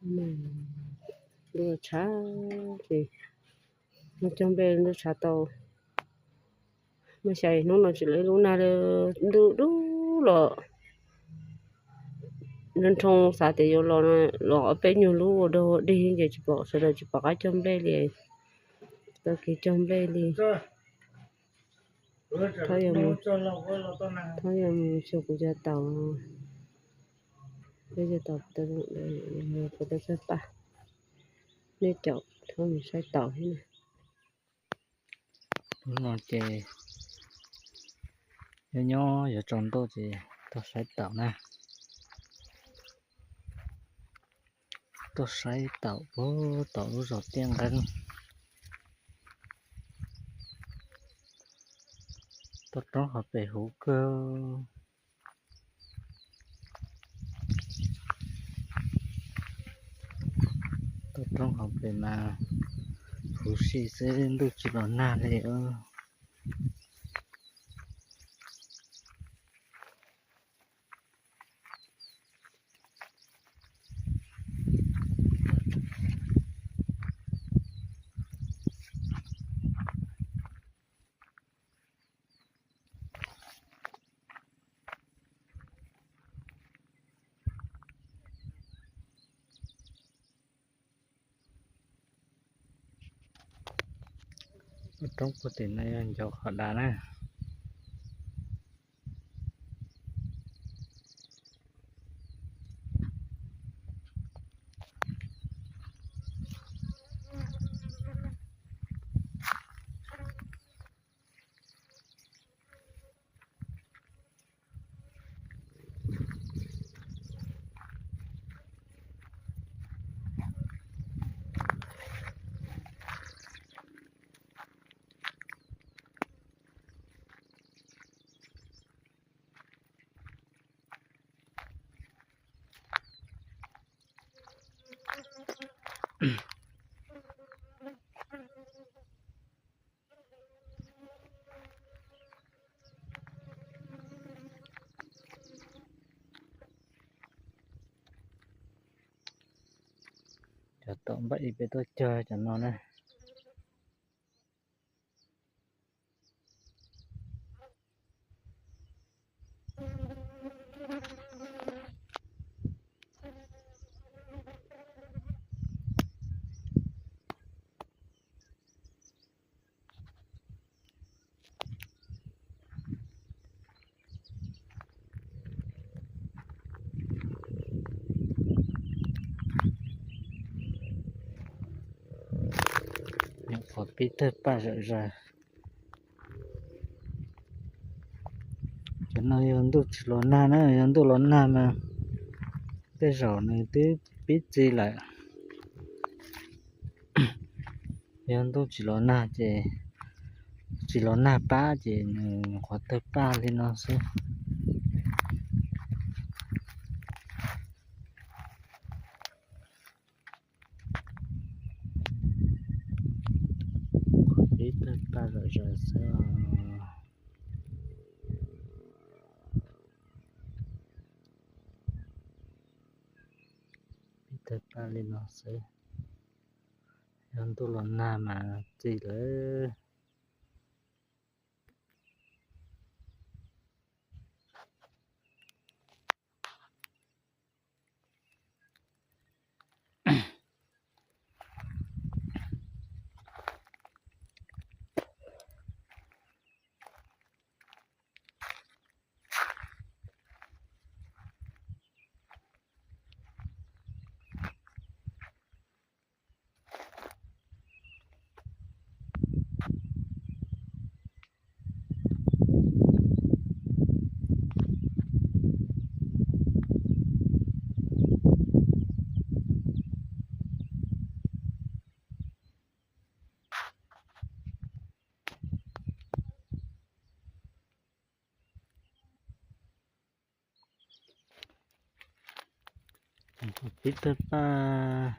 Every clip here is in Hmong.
Ntuj tshav ces mus cog nplej ntuj tshav tau. Muaj xya hnub no tsis lawv lub nag li, ntuj dub los nroo nroo xav tias yuav los, los ob peb nyuag lub ua dog ua dig ces tsis pom, sawv daws tsis pom qab cog nplej li. Tau kev cog nplej li. Thaub yog mus, thaub yog mus xyuas kuv cov taum, peb cov taum, kuv tau txawj paj, nej caum thaub mus saib taum thiab na. Hnub no ces nyob nyob yuav tsaus ntuj ces tuaj saib taum na. Tuaj saib taum puag tom lub zos Tiaj Nqeeb. Toj roob hauv pes huv kawg. Toj roob hauv pes mas huv si xwb, ntuj tsis los nag li. Toj roob puag tim no yog ncov qhov dav na. Cov tom npaj ib peb tuaj cog cov no na. Nyuam qhuav pib tawg paj zom zaws. Cov no yog ntuj tsis los nag na, yog ntuj los nag mas tej zaum nws twb pib txi lawm. Yog ntuj tsis los nag ces, tsis los nag pab ces nws nyuam qhuav tawg paj li no xwb. Pib tawg paj zom zaws xwb os. Pib tawg paj li no xwb. Yog ntuj los nag mas txi lawm. Pib tawg paj,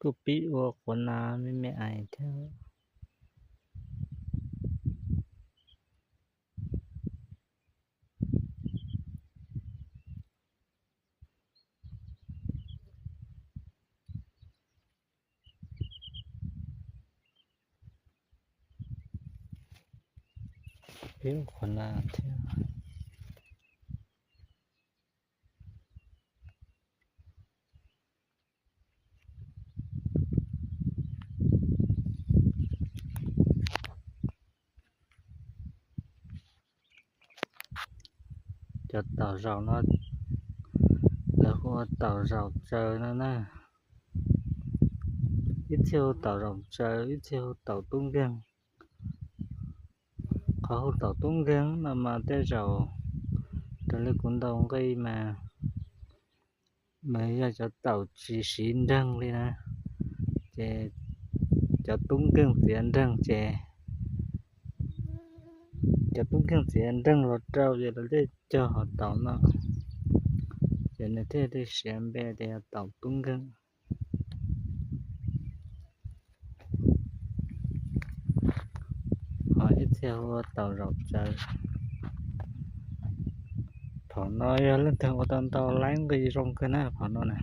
kuj pib ua quav na me me ais thiab. Peb qhuav na thiab. Cov taum zaum no lawv hu ua taum zaum tsaws no na. Ib txhia hu taum zaum tsaws, ib txhia hu taum tub nkeeg. Qhov hu taum tub nkeeg no mas tej zaum raws li kuv ntaus nqi mas, mas yog cov taum tsis siv nreeg li na, ces cov tub nkeeg txiav nreeg ces, cov tub nkeeg txiav nreeg los rau ces lawv thiaj cog hov taum no, ces nws thiaj li siav npe tias yog taum tub nkeeg. Ho ib txhia hu ua taum zaum tsaws. Thaum no yog leej twg ua tau ntau laib nqi zoo kawg na thaum no na.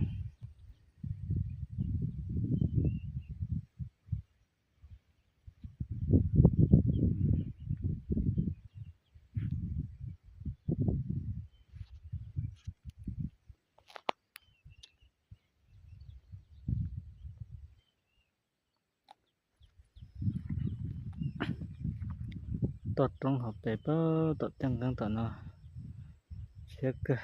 Toj roob hauv pes pab tom teej nkeeb tom no siab kawg.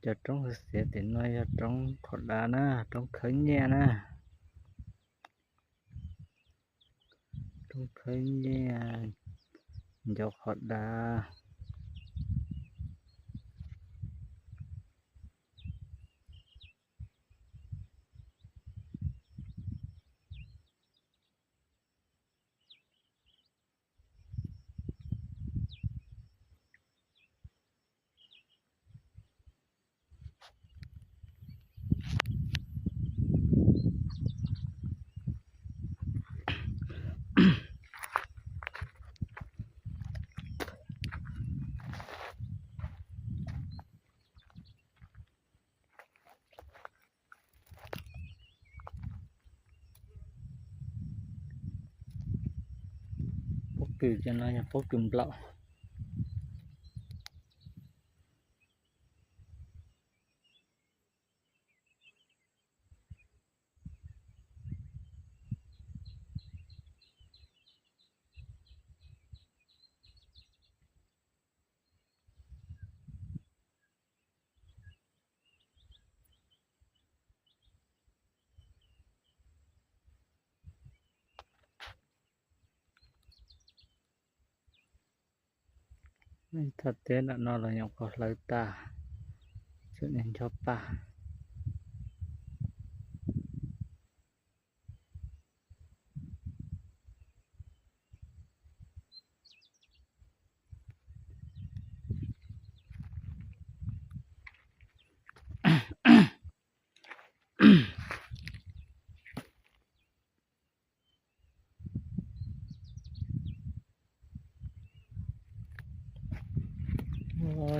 Cov roob xiav tim no yog roob qhov dav na, roob khawb nyiaj na. Roob khawb nyiaj ncauv qhov dav. Pob kws cov no yog pob kws nplaum. Thaj teb nram no los nyuam qhuav hlawv tas, tseem ncho paj.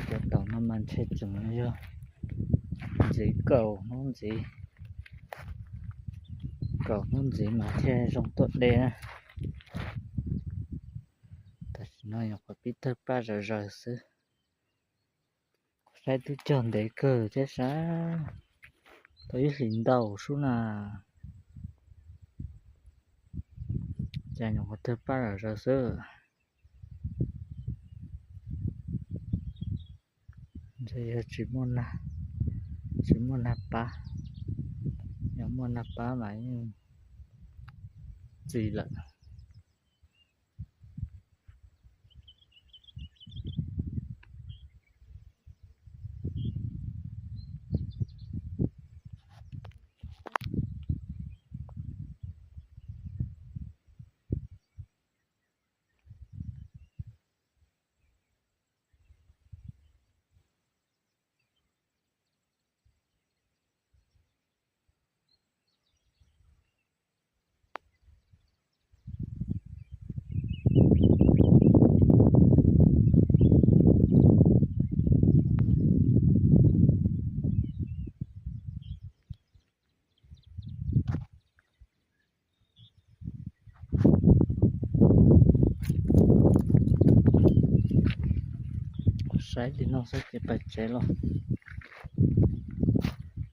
Cov taum no mas ntshe tseem yog ntxiv kaum hnub ntxiv, kaum hnub ntxiv mas thiaj zoo tuaj de na. Tam sim no nyuam qhuav pib tawg paj zawv zawg xwb. Saib twb cog ntev kawg thiab sab, tau ib hlis ntau sub na. Cas nyuam qhuav tawg paj zawv zawg xwb. Ntshe yog tsis muaj nag, tsis muaj nag pab, yog muaj nag pab mas yeej txi lawm. tsaib li no xwb ces pais tsev los.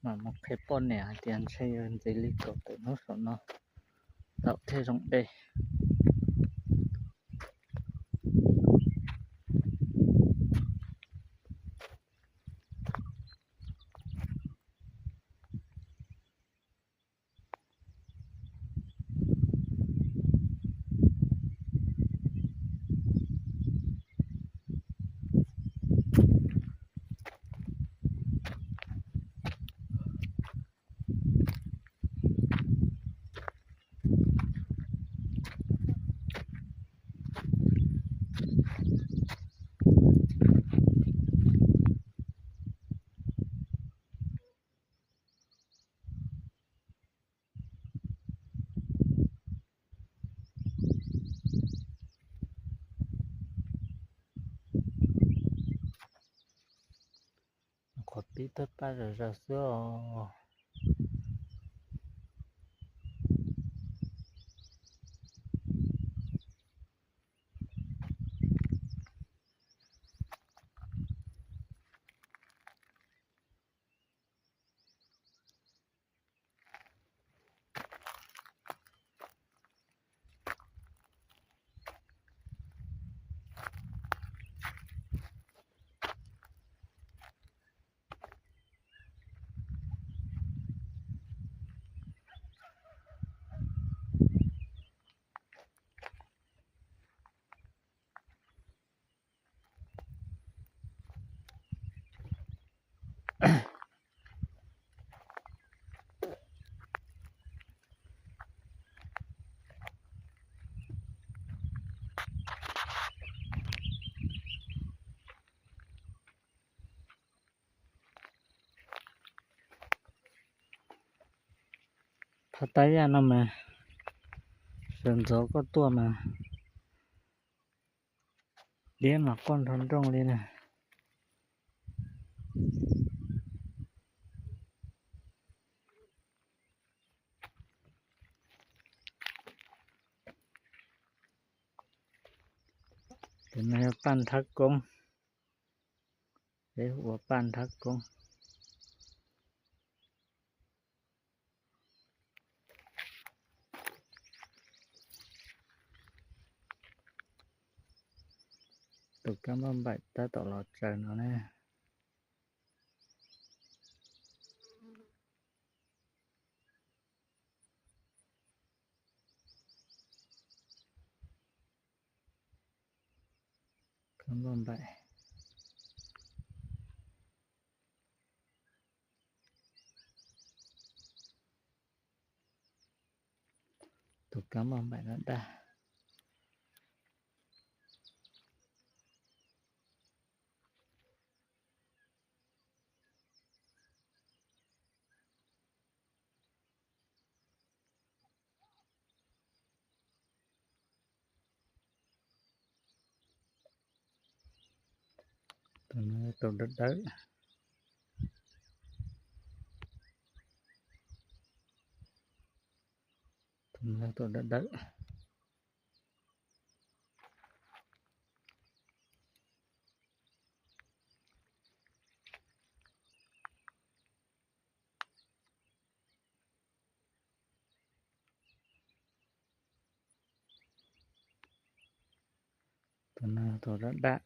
Mam mus qhia poj niam hais tias ntshe yog ntxiv li kaum tawm hnub saum no tau thiaj zoo dej. Qhov pib thawj paj zom zaws xwb os. Phab tab yaj no mas sawv ntxov koj tuaj mas diab mas quaj nroo nrooj li na. Tus no yog paj nthab koob, peb hu ua paj nthab koob. Tus kab npauj npaim tab tom los tsaws no na. Kab npauj npaim. Tus kab npauj npaim no daj. Tus no tus dawb dawb. Tus no tus dawb dawb. Tus no tus daj daj.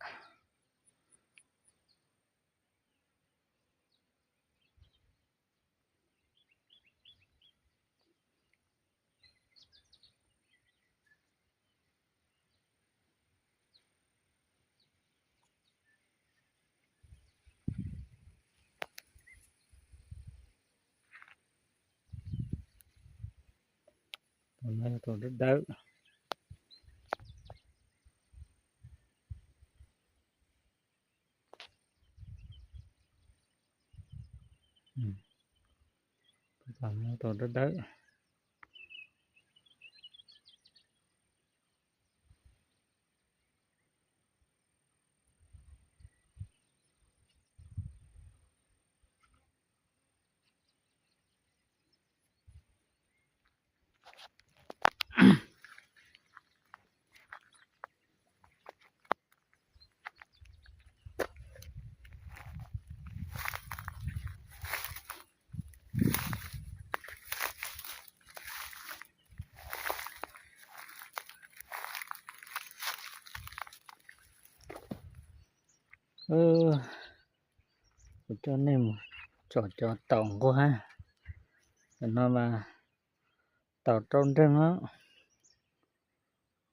Tus no yog tus dawb dawb. Tus dawb dawb. Kuv coj nej mus tsom cov taum nquag. Tam no mas taum rau nreeg os.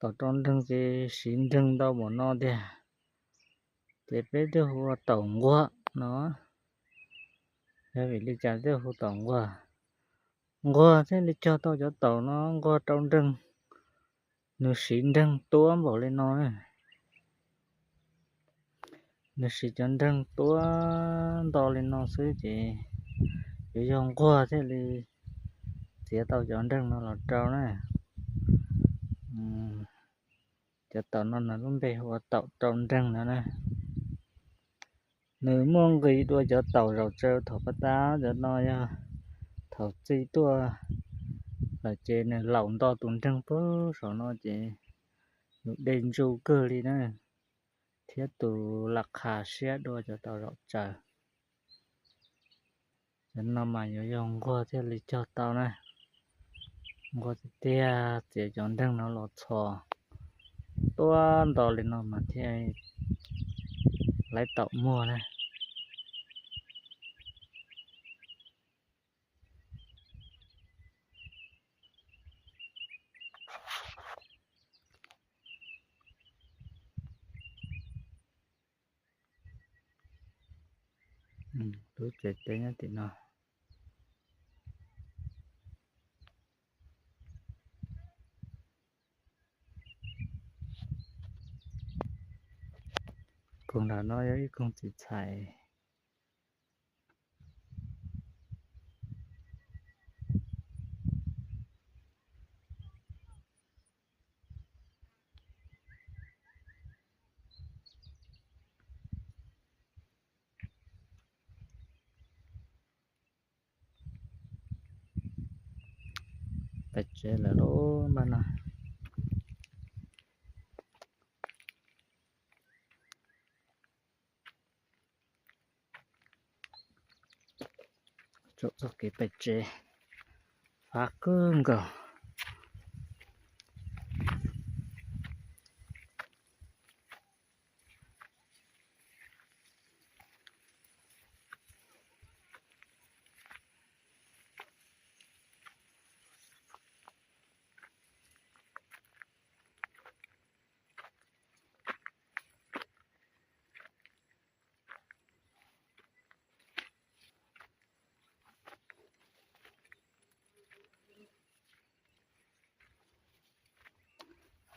Taum rau nreeg ces siv nreeg ntau npaum no tiag, ces peb thiaj hu ua taum nquag no. Yog vim li cas thiaj hu taum nquag? Nquag thiaj li cog tau cov taum no nquag rau nreeg. Nws siv nreeg tuab npaum li no. Nws siv cov nreeg tuab nto li no xwb ces yuav yog nquag thiaj li txiav tau cov nreeg no los rau na. Cov taum no nws lub npe hu ua taum rau nreeg no na. Nws muaj nqis dua cov taum zaum tsaws thaum pas tas, cov no yog thaum txi tuaj lawm ces nws laum nto tus nreeg puag saum no ces nws de ntsu kawg li na, thiab tus lam qha siab dua cov taum zaum tsaws. Cov no mas yuav yog nquag thiaj li cog tau na. Nquag tiag tiag txiav cov nreeg no los txhos tuab nto li no mas thiaj laib taum muag na. Lub tsev teb nyob tim no. Koog nram no yog ib koog txiv txhais. Pem tsev lawm lauj, npaj no. Tsaum txoj kev pem tsev, fab kawg nkaus.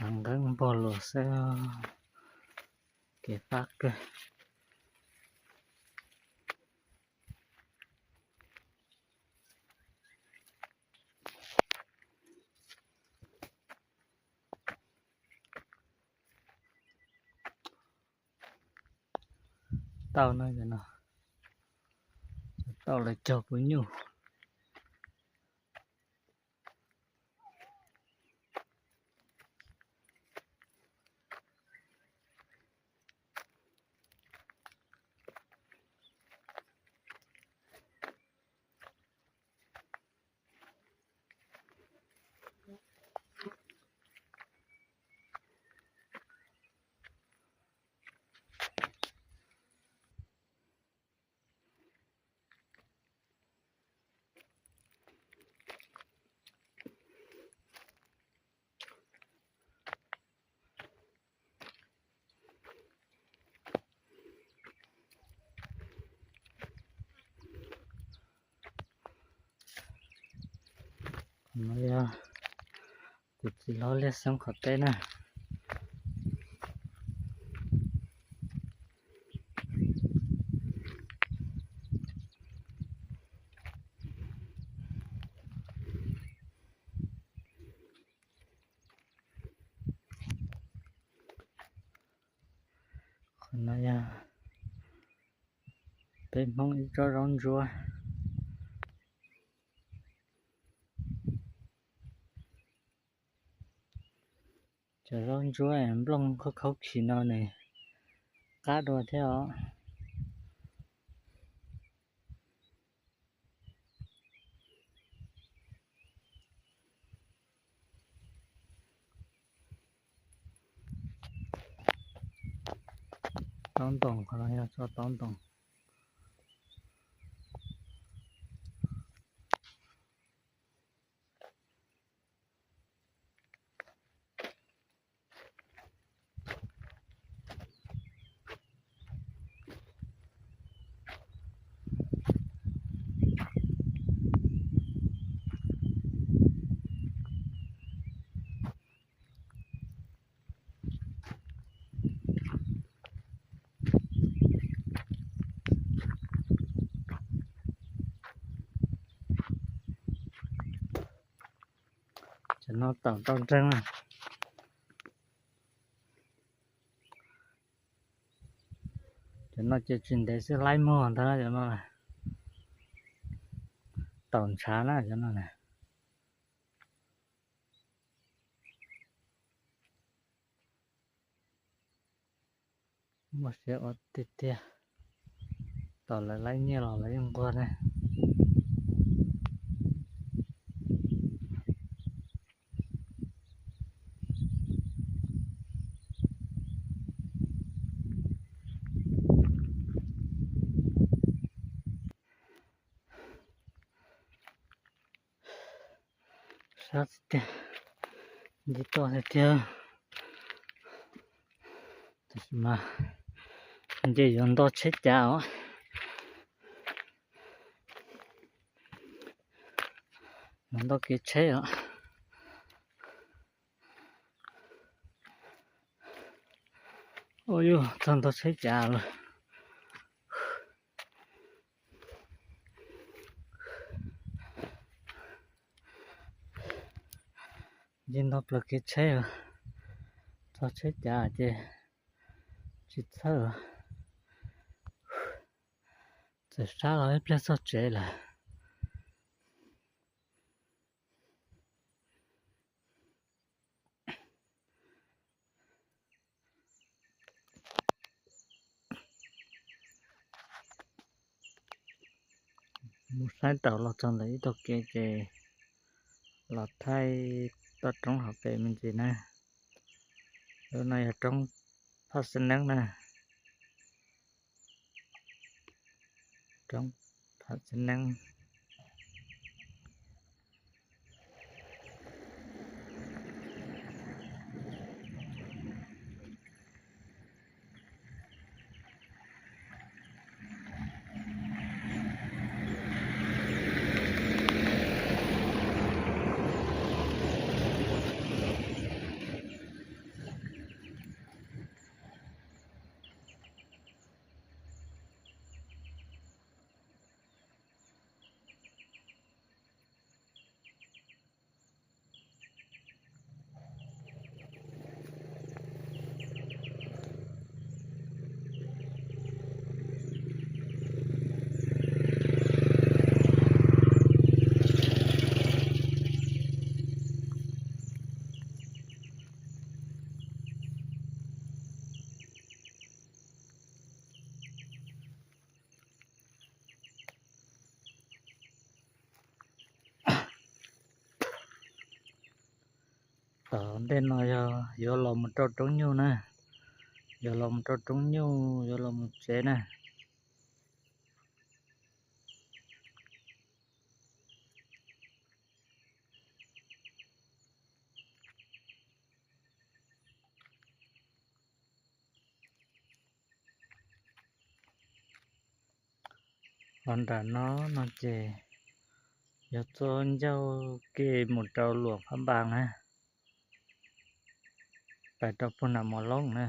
Heev nqeeb npog lug xwb, kev fab kawg. Tau no, tau lawv cog puv nyuj. No yog kuv txiv hlob Liaj Xeeb qhov teb na. Qhov no yog peb Hmoob ib tsob zaub ntsuab. Cov zaub ntsuab nplooj khaub khaub khis no nws qab dua thiab os. Taub ntoo, qhov no yog tsob taub ntoo. Cov no tawm tau nreeg na. Cov no ces tsis ntev xwb laib muag ntag cov no. Tawm ntshav na cov no na. Muaj siab ua tiag tiag, thaum lawv laib nyiaj los lawv yeej nquag ne. Sab tiag tiag, nce tuaj tiag tiag. Tab sis mas nce yuav nto tsheb cav os, yuav nto kev tsheb os. Ua yus txog nto tsheb cav lawm. Nce nto plaws kev tsheb, txog tsheb cav ces tsis txhawj. Txawm sab los ib pliag txog tsev lawm. Mus saib taus los txog ntawm ib tog kev ces los thaij toj roob hauv pes me ntsis na. Lub no yog roob Phaj Xeeb Neeb na. Roob Phaj Xeeb Neeb. Tom ntej no yog yuav los mus rau Roob Nyuj na, yuav los mus rau Roob Nyuj yuav los mus tsev na. Los nram no no ces yog txoj ncauj ke mus rau Luam Phab Npas na, pais rau puag nram Mos Loob na.